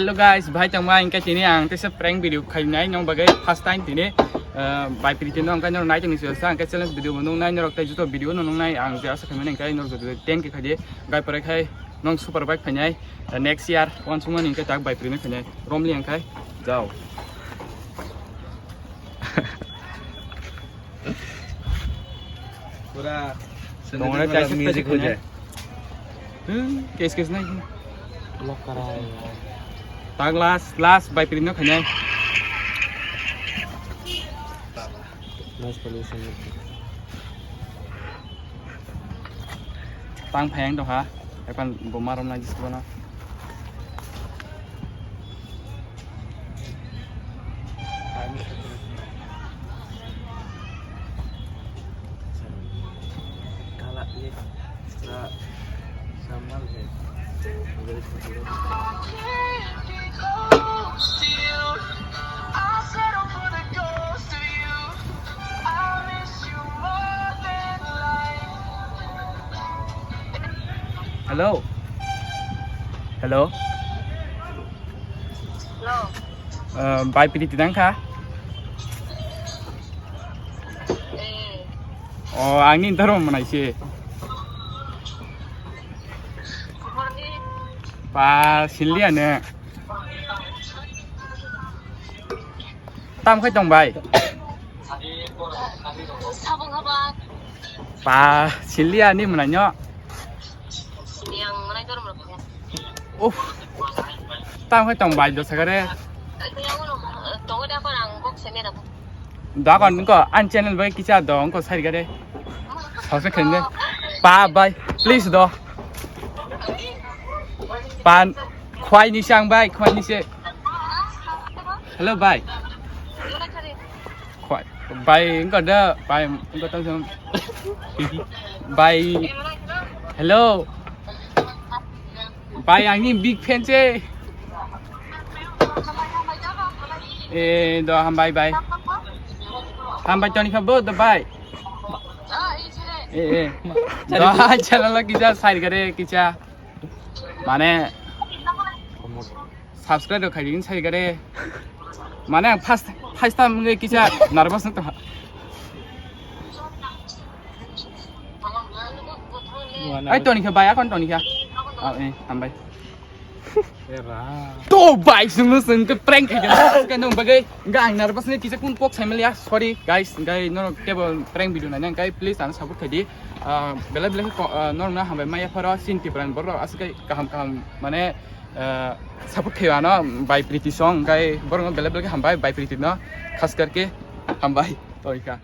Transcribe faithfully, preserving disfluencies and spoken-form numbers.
Hello guys, bhai tongma, hingke tini ang teisa prank video khainai nong bagwi first time tini, ah, bai Priti no hingke norok nai tongni siyasa, hingke challenge video bo nung nai norok tei joto video no nung nai ang je asa khaimani hingke norok joto ten K khaidi, gai pore khai nong super bike khainai, ah, next year wansukmani hingke tak bai Priti no khainai, romli hingke jao. Pura Dongre sensitive kaisa music kaisa ho jai. Hmm, kes kes nai. Lock kara hai yaar. Tang last, last bai Priti no khainai. Noise pollution. Tang phayang tongkha, ekhan bo marom nai disco no. Kala ye, sa, samal hai. Hello. Hello. Hello. Ah, bai Priti tang kha? Eh. Oh, ang ni daro manai se. Morning. Pa, sinliya ne. Tam khai tong bai? Sabung haba. Pa, sinliya ni manai nyo. Yang manai dorong rok ya. Uff. Tam khai tong bai do sagare. Yang uno, tongo da ko ang bok se mera. Da ko nungko an channel bai kicha do nungko sai gare. Subscribe khlai de. Pa bai, please do. Pa khwai ni sang bai, khwai ni se. Hello bai. Khwai bai nungko da, bai nungko tang sang. Bai. Hello. Bai, ang ni big fan se. Eh, do hambai bai. Hambai toni kha bo do bai. Eh, eh. Do channel lo kisa share kare kisa. Mane subscribe rok khaidi share kare. Mane ang first, first time wngwi kisa nervous wng tongkha. Ai toni kha bai, akon toni kha. Ah, eh, hambai. Era. To bai, sungno sung ke prank khaikha. Kano bagwi ga ang nervous ni kisa kun kok saimaliya. Sorry guys, guys no tebo prank video naina kai please ang support khaidi. Ah, belai belai ko, ah, norokno hambai maya pharo sin Tipran borok aswk kaham kaham mane, ah, support khayo ano bai Priti song kai borokno belai belai hambai bai Priti no khas karke hambai. Toni kha.